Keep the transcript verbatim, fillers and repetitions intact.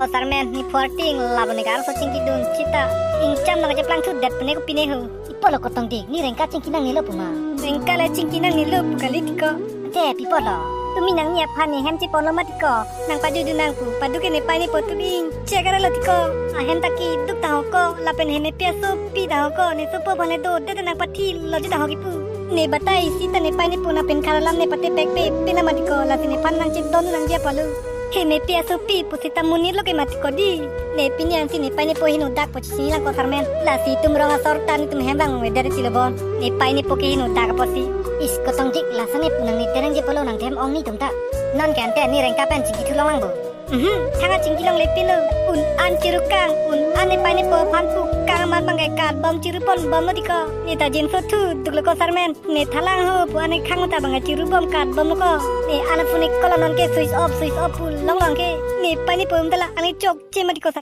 O Sarmen, ne phu arting, labone ka arloso chingkidun chita. Ingcham nang cheplang thudet pune kopine ho. Ipo lo Kotongdik, ne Rengka chingki nangnelo puma. Rengka le chingki nangnelo pu kali tiko. Te pi apotlo? Tumi nangji aphan ne hem cheponlo ma tiko. Nangpajudun nang pu, paduk ke nepei nepo atum ingchek arlo tiko. Ahem ta keduk tang ho ko, lapen hem mepi asopi tang ho ko, ne sopo aphan le dodet nangpathi lo di tang ho kipu. Ne batai sita nepei nepo nangpen khara alam ne pate pek pe pe nama tiko, lasi nephan nangchedon nangji apotlo. Hem mepi asopi pu sita monit lo ke ma tiko di. Ne pini ansi nepei nepo henodak po chini lang ko Sarmen. Lasi itum rong asor ta netum hem vangvedet tilo bon. Nepei nepo ke henodak apotsi. Is Kotongdik, lason ne pu nang ne terang je polo nang them ong netum ta. Non ke ante ne Rengka pen chingki thu long lang bo. Mhm, thang a chingki longle pinlo. Un-an chirukang, un-an nepei nepo aphan pu kang amat bang ke karbom chirupon bomlo tiko. Ne ta jin so thu duklo ko Sarmen. Ne thalang ho pu an ne khang ta bang chirubom karbomlo ko. Ne an phone call non ke switch off, switch off pu long long ke. Nepei nepo um ta la an ne chokche ma tiko Sarmen.